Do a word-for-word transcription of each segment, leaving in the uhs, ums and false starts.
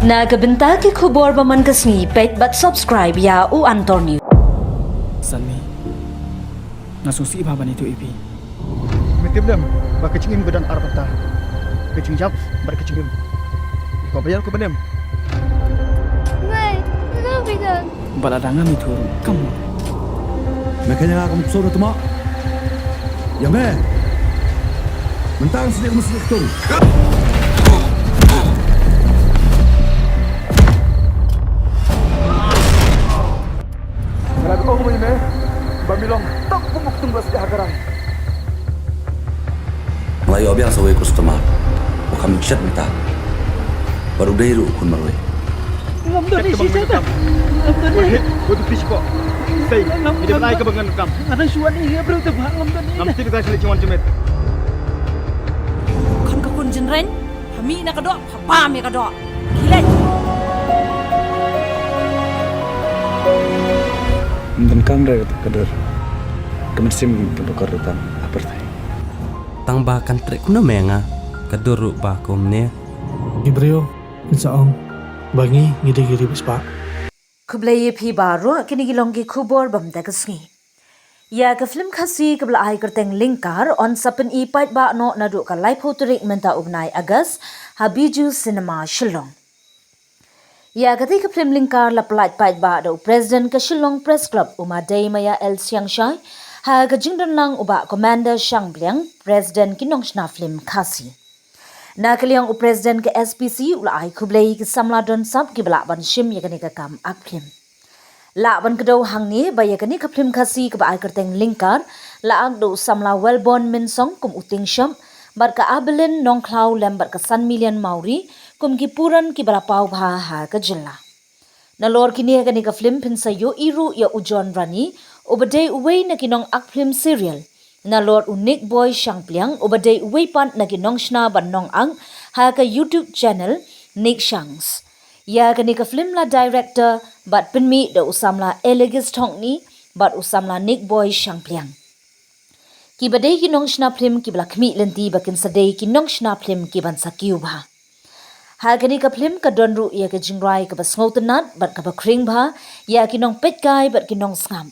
Na ka bynta ki khubor ba man ka sngi, peit bad subscribe ïa U Antor News. Sanmi, nga sngewsih bha ban ïathuh ïa phi. Me tip lem ba ka jingim ka don ar bynta, ka jingjop bad ka jingim. Ko bayar ko banem. Mai, no bidon. Ba la dang ngam ïathuh ruh kam. Me kane nga kam sura tuma. Ïa me. Mentang sini mesti tung. Nga la ong ïa me ba mi long tang pumuk tung bas ïa hakarai. Nga la ïoh biang sa uwei u customer. Ba kham chet mynta. Bad u dei ruh u khun marwei. Ngam don ïa shi shisha. Ngam don ïa. Wahid, wahid, please, kok. Sei, ngam, ngam don. Ka ba ngan kam. Nga dang shuwa ni ïa briew te ba ngam don ïa. Ngam tip ka sini cuman jemit. Khun ka khun jingreng, ha mih na ka doh, ha bam ïa ka doh. Khie leit. Ym donkam re ka dur. Ka mynsiem ka ba kordor tam ha pyrthei. Tang ba kan treh kumno me nga ka dur ruh ba kumne. Ki briew kin sa ong ba ngi ngi dei ki ri ba spah. Khublei ïa phi baroh, kine ki long ki khubor ba mynta ka sngi. Ïa ka film Khasi kaba la ai kyrteng Lyngkar yn sa pyni paidbah noh naduh ka laiphew tarik mynta u bnai August ha Bijou Cinema Shillong. Ïa katei ka film Lyngkar la pyllait paidbah da u President ka Shillong Press Club u Ma Deimaia L Siangshai ha ka jingdonlang u Bah Commander Shangpliang, President ki nongshna film Khasi. Na ka liang u President ka S P C u la ai khublei ïa ki samla don sap kiba lah ban shim ïa kane ka kam ak film. Lah ban kdew hangne ba ïa kane ka film Khasi kaba ai kyrteng Lyngkar la ak da u samla Wellborn Mynsong kum u Tingshop, bad ka Abelin Nongkhlaw lem bad ka San Million Mawrie kum ki puran kiba la paw bha ha ka jylla. Nalor kine, kane ka film phin sa ïohi ruh ïa u John Rani uba dei uwei na ki nong ak film serial. Nalor u Nick Boy Shangpliang uba dei uwei pat na ki nongshna ban nong ak ha ka YouTube channel Nick Shanks. Ïa kane ka film la director bad pynmih da u samla Elegis Thongni bad u samla Nick Boy Shangpliang. Kiba dei ki nongshna film kiba la khmih lynti ba kin sa dei ki nongshna film kiban sa kiew bha. Ha kane ka film ka don ruh ïa ka jingrwai kaba sngewtynnat bad kaba khring bha ïa ki nongpeitkai bad ki nongsngap.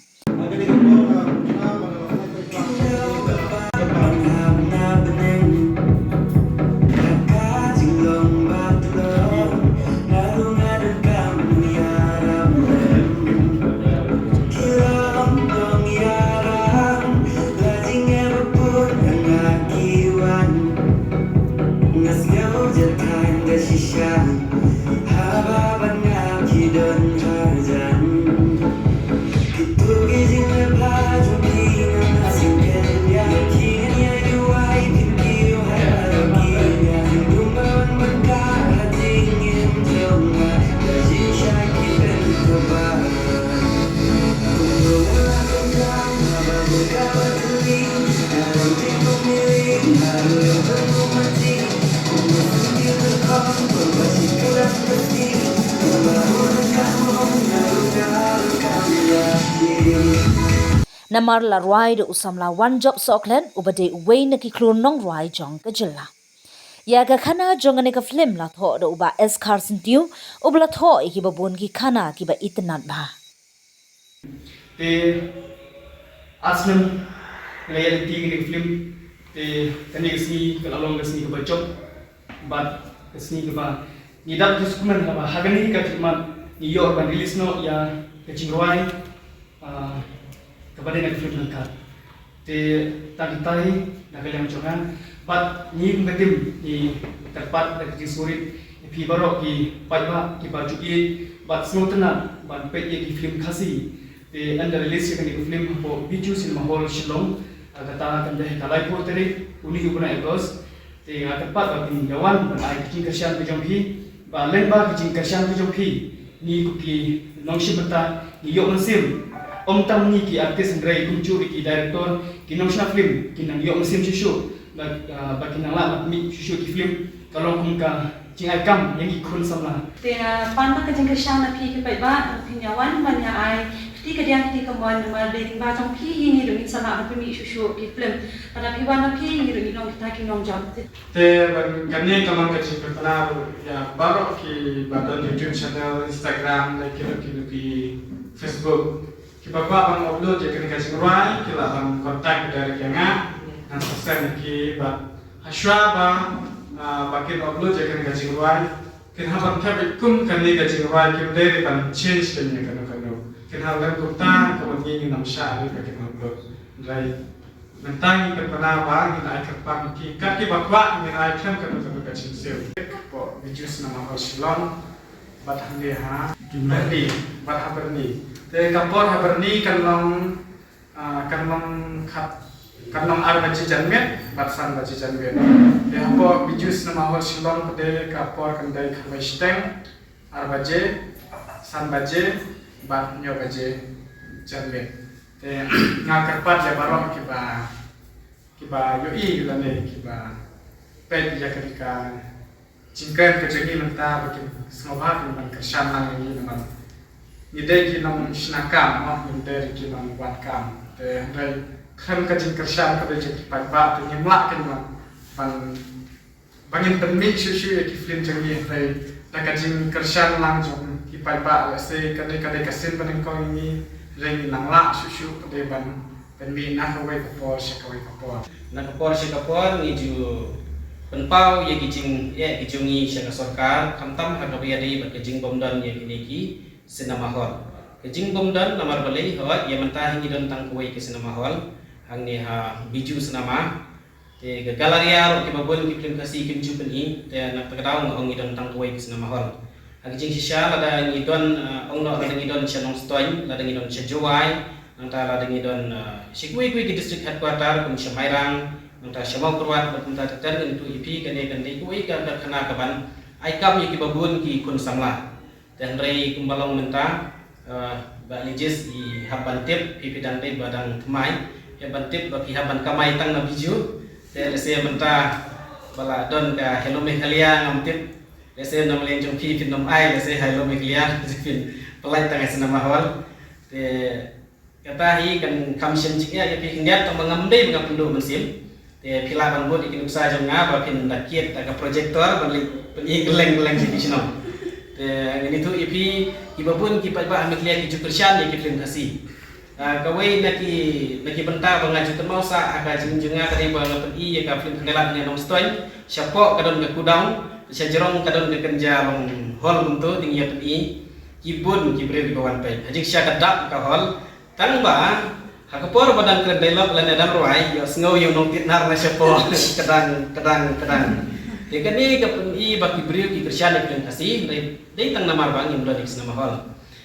Namar la rwai da u samla Wanjop Sohkhlet uba dei uwei na ki khlur nongrwai jong ka jylla. Ïa ka khana jong kane ka film la thoh da u Bah S Kharsyntiew uba la thoh ïa kiba bun ki khana kiba itynnad bha. Te ar snem nga la ïaid lynti kane ka film, te kane ka sngi ka la long ka sngi kaba jop bad ka sngi kaba ngi dap jingkmen haba ha kane ka khmat ngi ïoh ban release noh ïa ka jingrwai, ah, kaba dei na ka film Lyngkar. Te tang kitai na ka liang jong nga bad ngi kum ka team ngi kyrpad da ka jingsngewrit ïa phi baroh ki paidbah kiba ju ïeit bad sngewtynnat ban peit ïa ki film Khasi. Te ynda release ïa kane ka film hapoh Bijou Cinema Hall Shillong, ah, kata kan dei ha ka laiphew tarik une u bnai August. Te nga kyrpad ba phin ïa wan ban ai ka jingkyrshan ka jong phi, ba lyngba ka jingkyrshan ka jong phi ngi kum ki nongshim bynta ngi ïoh mynsiem. Ym tang ngi ki artist hynrei kumjuh ki director, ki nongshna film kin nang ïoh mynsiem shuh shuh ba, ah, ba kin nang lah ban mih shuh shuh ki film. Ka long kum ka Jingïaid kam ïa ngi khun samla. Te nga pan ba ka jingkyrshan na phi ki paidbah, phin ïa wan ban ïa ai kti ka diang kti ka mon, namar dei lyngba jong phi hi ngi ruh ngin sa lah ban pynmih shuh shuh ki film. Lada phi wan na phi ngi ruh ngi long kita ki nongjop. Te ban kane ka long ka jingpynbna ruh ïa baroh ki ba don YouTube channel, Instagram, lane ki ruh ki ruh ki Facebook. Kiba kwah ban upload ïa kane ka jingrwai ki lah ban contact direct ïa nga. Ngan sa send ïa ki ba hashwa ba, ah, ba kin upload ïa kane ka jingrwai, kin hap ban thep ïa kum kane ka jingrwai, kim dei ban change ïa kano kano. Kin hap lem kumta, kumne ngi ngin ym shah ïa ka kin upload. Hynrei mynta ngi pynbna ba ngin ai kyrpang ïa ki, kat kiba kwah ngin ai khlem kano kano ka jingsiew. Hapoh Bijou Cinema Hall Shillong. Bad hangne ha Byrni, bad ha Byrni. Te ka por ha Byrni kan long, ah, kan long khat, kan long ar baje janmiet bad san baje janmiet. Te hapoh Bijou Cinema Hall Shillong pat de ka por kan dei khatwei shiteng, ar baje, san baje bad hynñiew baje janmiet. Te nga kyrpad ïa baroh kiba, kiba ïohi lane kiba peit ïa kane ka jingkren ka jong ngi mynta ba kin sngewbha kin ban kyrshan lang ïa ngi namar ngi dei ki nongshna kam, mo, ngim dei ki nongwad kam. Te hynrei khlem ka jingkyrshan ka dei jong ki paidbah te ngim lah kin ban, ban, ba ngin pynmih shuh shuh ïa ki film jong ngi, hynrei da ka jingkyrshan lang jong ki paidbah lehse kane ka dei ka sien banyngkong ïa ngi, hynrei ngin nang lah shuh shuh ka dei ban pynmih na kawei ka por sha kawei ka por. Na ka por sha ka por ngi ju pynpaw ïa ki jingeh ki jong ngi sha ka sorkar, khamtam ha kaba ïadei bad ka jingbym don ïa kine ki cinema hall. Ka jingbym don namar balei, hooid, ïa mynta hi ngi don tang kawei ka cinema hall hangne ha Bijou Cinema. Te ka Galleria ruh kiba bun ki film Khasi kim ju pyni, te na kata ka daw nga ong ngi don tang kawei ka cinema hall. Ha ka jingshisha lada ngi don, eh, ong noh lada ngi don sha Nongstoiñ, lada ngi don sha Jowai, nangta lada ngi don, eh, sha kiwei kiwei ki district headquarter kum sha Mairang, nangta sha Mawkyrwat, bad kumta ter ter ngan ïathuh ïa phi kane kan dei kawei ka karkhana kaban ai kam ïa kiba bun ki khun samla. Te hynrei kumba long mynta, eh, Bah Elijah i hap ban tip, phi phi dang dei ba dang thymmai, i hap ban tip ba phi hap ban kamai tang na Bijou. Te lehse mynta ba la don ka Hello Meghalaya ngam tip. Lehse na mlien jong phi phin ym ai, lehse Hello Meghalaya phin pynlait tang ha cinema hall. Te kata hi kan kham shem jingeh ïa phi khyndiat tang ba ngam dei ba nga pynduh mynsiem. Te phi lah ban bud ïa ki nuksa jong nga ba phin da kit da ka projector ban leit pyni kylleng kylleng sha ki shnong. Te ngan ïathuh ïa phi kiba bun ki paidbah ha Meghalaya ki ju kyrshan ïa ki film Khasi. Ah, kawei na ki, na ki bynta ba nga ju kynmaw sah ha ka jingim jong nga ka dei ba nga pyni ïa ka film Kynrad Nongstoiñ. Shapoh ka don ka kudaung, sha jrong ka don ka kynja long hall kumto, dang ïa pyni. Ki bun ki briew kiba wan peit. Ha jingshisha ka dap ka hall. Tang ba ha ka por ba dang kren dialogue lane dang rwai, ïohsngew ïa u nongthied nar na shapoh. Kdang, kdang, kdang. Te kane ka pyni ba ki briew ki kyrshan ïa ki film Khasi, dei, dei tang namar ba ngim don ïa ka cinema hall.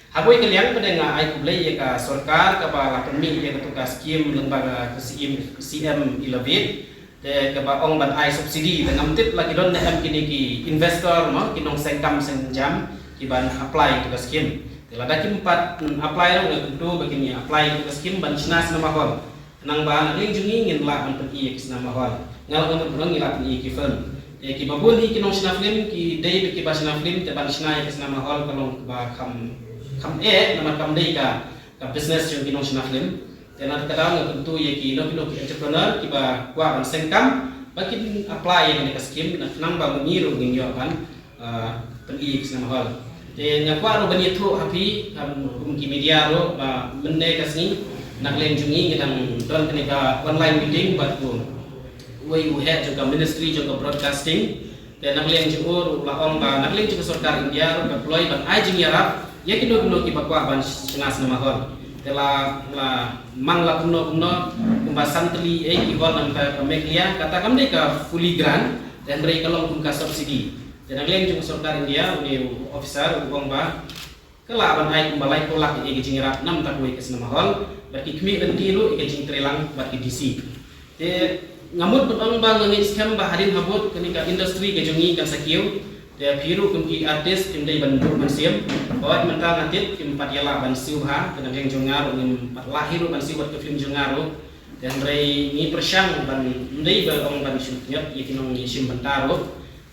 Ha kawei ka liang pat de nga ai khublei ïa ka sorkar kaba la pynmih ïa katu ka skim lyngba ka C M, C M Innovate. Te kaba ong ban ai subsidy, te ngam tip la ki don ne em kine ki investor, mo, ki nongseng kam seng jam kiban apply ïa ka skim. Te lada kim pat, mm, apply ruh, nga kyntu ba kin ïa apply ïa ka skim ban shna cinema hall. Khnang ba na liang jong ngi ngin lah ban pyni ïa ka cinema hall. Nga lah ban pyni, ngi lah pyni ïa ki film. Te kiba bun hi ki nongshna film ki dei ba kiba shna film, te ban shna ïa ka cinema hall ka long kaba kham, kham eh, namar kam dei ka, ka business jong ki nongshna film. Te na kata ka daw nga kyntu ïa kino kino ki entrepreneur kiba kwah ban seng kam ba kin apply ïa kane ka skim, na khnang ba ma ngi ruh ngin ïoh ban, ah, pyni ïa ka cinema hall. Te nga kwah ruh ban ïathuh ha phi, um, kum ki media ruh ba mynne ka sngi na ka liang jong ngi ngi dang don kane ka online meeting bad uwei u heh jong ka ministry jong ka broadcasting. Te na ka liang jong u ruh la ong ba na ka liang jong ka sorkar India ruh ka kloi ban ai jingïarap ïa kino kino kiba kwah ban shna cinema hall. Te la, la mang la kumno kumno kumba san tylli ei ki hall na ka Meghalaya, kata kam dei ka fully grant, te hynrei ka long kum ka subsidy. Te na ka liang jong ka sorkar India une u officer u ong ba ka lah ban ai kumba laiphew lak ïa ka jingïarap na bynta kawei ka cinema hall, bad ki khmih lynti ruh ïa ka jingtreilang bad ki D C. Te nga mut ban ong ba nga ngeit skhem ba hadien habud kane ka industry ka jong ngi kan sa kiew. Te phi ruh kum ki artist phim dei ban duh mynsiem. Hooid mynta nga tip phim pat ïa lah ban siew bha, te na ka liang jong nga ruh ngim pat lah hi ruh ban siew bad ka film jong nga ruh. Te hynrei ngi pyrshang ban, ym dei ba ong ban shu pynïap ïa ki nongïashim bynta ruh.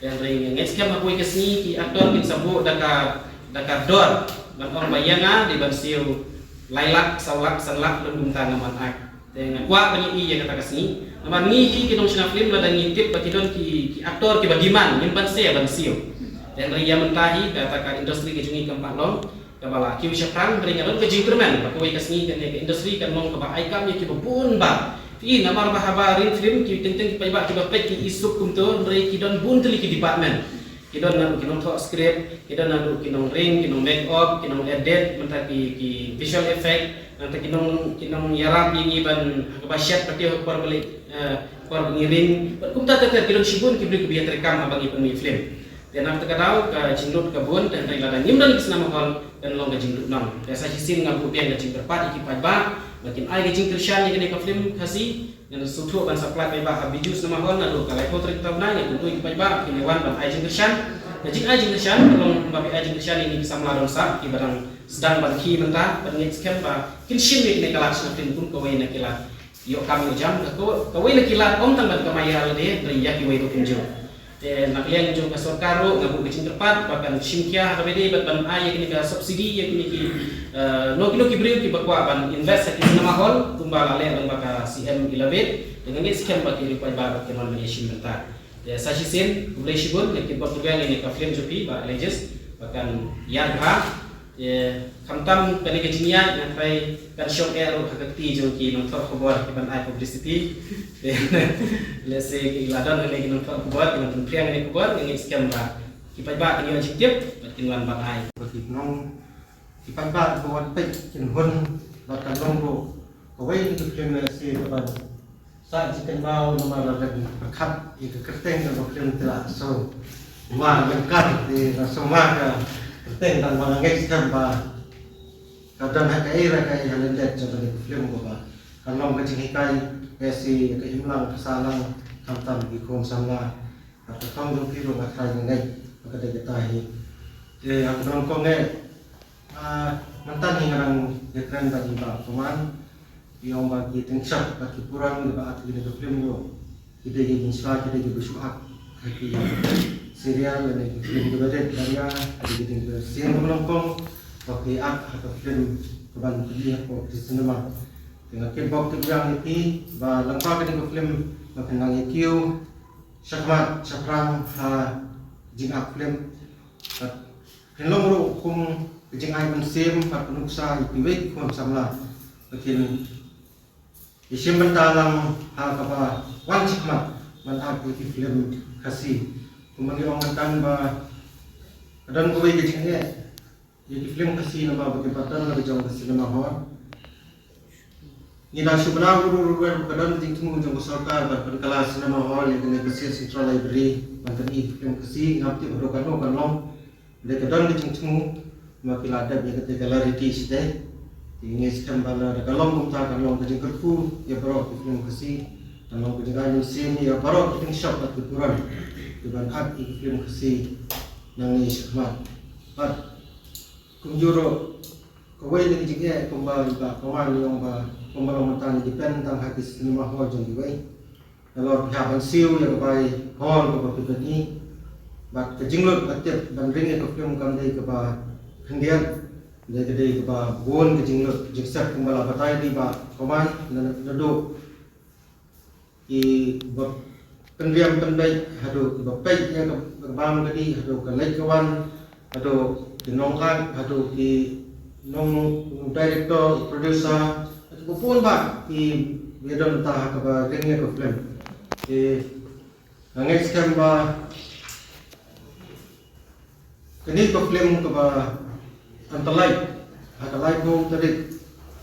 Hynrei nga ngeit skhem ha kawei ka sngi ki actor kin sa buh da ka, da ka dor ban ong ba ïa nga dei ban siew lai lak, saw lak, san lak, lum kumta nga man act. Te nga kwah ban ïohi ïa kata ka sngi. Namar ngi hi ki nongshna film lada ngi tip ba ki don ki, ki actor kiba demand, ngim banse ban siew. Te hynrei ïa mynta hi kata ka industry ka jong ngi kam pat long kaba la kiew shaphrang, hynrei nga don ka jingkyrmen ba kawei ka sngi kane ka industry kan long kaba ai kam ïa kiba bun ba. Phi i namar ba haba ring film ki teng teng ki paidbah kiba peit ki i suk kumto, hynrei ki don bun tylli ki department. Ki don naduh ki nongthoh script, ki don naduh ki nongring, ki nong make up, ki nong edit, mynta ki, ki visual effect, nangta ki nong, ki nongïarap ïa ngi ban ha kaba shet pat ïa ha ka por ba leh, eh, por ba ngi ring. Bad kumta ter ter ki don shibun ki briew kiba ïatreikam haba ngi pynmih film. Te na kata ka daw ka jinglut ka bun, te hynrei lada ngim don ki cinema hall kan long ka jingduk nong. Te sa shisien nga buh biang ka jingkyrpad ïa ki paidbah ba kin ai ka jingkyrshan ïa kane ka film Khasi. Ngan sngewthuh ban sa pynlait paidbah ha Bijou Cinema Hall naduh ka laiphew tarik taïew bnai, ngan kyntu ïa ki paidbah kin ïa wan ban ai jingkyrshan. Ka jingai jingkyrshan ka long ba phi ai jingkyrshan ïa kine ki samla don sah kiba dang sdang ban khie mynta, ban ngeit skhem ba kin shim ïa kine ki lad shna film kum kawei na ki lad ïoh kam ïoh jam, ka kawei na ki lad ym tang ban kamai ïa lade hynrei ïa kiwei ruh kumjuh. Te na ka liang jong ka sorkar ruh nga buh ka jingkyrpad ba kan shim khia ha kaba ïadei bad ban ai ïa kine ka subsidy ïa kine ki, eh, no kino ki briew kiba kwah ban invest ha ki cinema hall kumba la leh lyngba ka C M i la bit. Te nga ngeit skhem ba ki riew paidbah ruh kin wan ban ïashim bynta. Te sa shisien khublei shibun, nga kyrpad kyrpad ïa kane ka film jong phi Bah Elijah ba kan ïaid bha. Te khamtam kane ka jingïaid nga tharai kan shong eh ruh ha ka kti jong ki nongthoh khubor kiban ai publicity. Te lehse ki la don hangne ki nongthoh khubor kiban pynphriang kane ka khubor, nga ngeit skhem ba ki paidbah kin ïoh jingtip bad kin wan ban ai. Ba ki nong, ki paidbah ba wan peit kin hun bad kan long ruh kawei na ki film lehse kaban sah jingkynmaw namar lada pyrkhat ïa ka kyrteng jong ka film te la sngewmar ryngkat, te la sngewmar ka kyrteng, tang ba nga ngeit skhem ba ka don ha kaei re kaei ha lyndet jong kane ka film kaba kan long ka jinghikai, lehse ïa ka imlang ka sahlang khamtam ki khun samla. Ka thong jong phi ruh nga tharai nga ngeit ba ka dei kata hi. Te ha kaba nyngkong eh, ah, mynta hi nga dang ïakren bad i Bah Koman. Ki ong ba ki tyngshop bad ki puran kiba act ha kine ki film ruh ki dei ki jingsla, ki dei kiba shu act ha ki serial lane ki film kiba rit, lane ki dei kiba sien kaba nyngkong ba ki act ha ka film kaban pynmih hapoh ki cinema. Te nga kitbok kitbiang ïa phi ba lyngba kane ka film ba phin nang ïa kiew shakhmat shaphrang ha jingak film. Bad phin long ruh kum ka jingai mynsiem bad ka nuksa ïa kiwei ki khun samla ba kin ïashim bynta lang ha kaba wan shakhmat ban ak ïa ki film Khasi. Kumba ngi ong mynta ba ka don kawei ka jingeh ïa ki film Khasi namar ba ki pat don la ka jong ka cinema hall. Ngi dang shu bna ruh ruh ruh ruh ka don ka jingthmu jong ka sorkar ban pynkylla cinema hall ïa kane ka State Central Library ban pyni ki film Khasi, ngam tip haduh katno kan long. Dei ka don ka jingthmu ma ki la dep ïa kata ka lariti shatei. Te ngi skhem ba lada ka long kumta kan long ka jingkyrkhu ïa baroh ki film Khasi, kan long ka jingai mynsiem ïa baroh ki tyngshop bad ki puran kiban ak ïa ki film Khasi nangne shakhmat. Bad kumjuh ruh kawei na ki jingeh kumba i Bah Koman i ong ba kumba long mynta ngi depend tang ha ki cinema hall jong kiwei. Nalor phi hap ban siew ïa ka bai hall kaba phi pyni. Bad ka jinglut ba tip ban ring ïa ka film kam dei kaba khyndiat, dei ka dei kaba bun ka jinglut jingsep kumba la batai da i Bah Koman. Na, naduh kiba pynbiang pynbeit haduh kiba peit ïa ka, ka bam ka dih, haduh ka leit ka wan, haduh ki nongak, haduh ki nong director, producer, haduh ba bun bah kiba ïadon bynta ha kaba ring ïa ka film. Te nga ngeit skhem ba kane ka film kaba kan pynlait ha ka laiphew tarik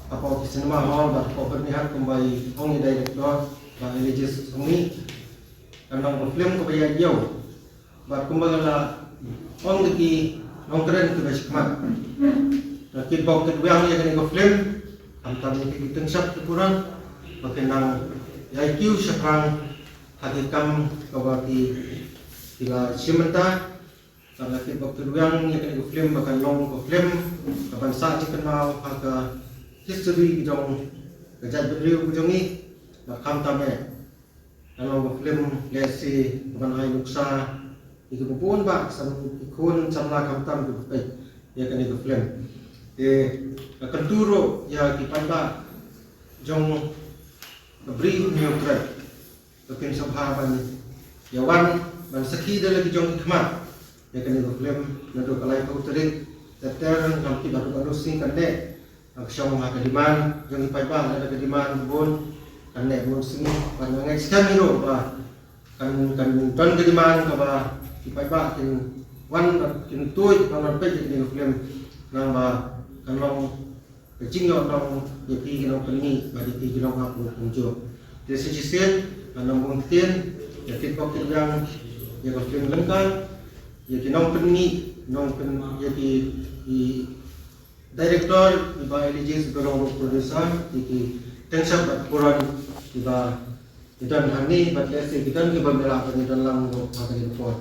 hapoh ki cinema hall bad hapoh Byrnihat kumba i ong i director Bah Elijah Songni. Kan long ka film kaba ïaid ïew bad kumba nga la ong da ki nongkren kiba shakhmat, nga kitbok kitbiang ïa kane ka film, khamtam ïa ki tyngshop ki puran ba kin nang ïai kiew shaphrang ha ki kam kaba ki, ki la shim bynta. Bad nga kitbok kitbiang ïa kane ka film ba kan long ka film kaban sah jingkynmaw ha ka history ka jong ka jaitbynriew ka jong ngi. Bad khamtam eh kan long ka film lehse kaban ai nuksa Ki bun bah sam ki khun samla khamtam ki peit ïa kane ka film. Te ka kyntu ruh ïa ki paidbah jong ka Bri u Hynñiewtrep ba kin sngewbha ban ïa wan ban sakhi da la ki jong ki khmat ïa kane ka film naduh ka laiphew tarik September ngam tip haduh katno sngi kan neh. Nga shong ha ka demand jong ki paidbah, lada ka demand bun kan neh bun sngi. Bad nga ngeit skhem hi ruh ba kan kan don ka demand kaba ki paidbah kin wan bad kin tuid ban wan peit ïa kane ka film. Namar ba kan long ka jingïohnong ïa phi ki nongpynngih bad ïa phi ki nonghap ruh kumjuh. Te sa shisien ngan ym bun ktien, ïa kit bok kit wiang ïa ka film lyngkar, ïa ki nongpynngih, nongpyn ïa ki, ki director, i Bah Elijah Sibylrong ruh producer, ïa ki Tengshap bad Puran, i Bah, i don hangne bad lehse ki don kiba ym lah ban ïadon lang ruh ha kane ka por.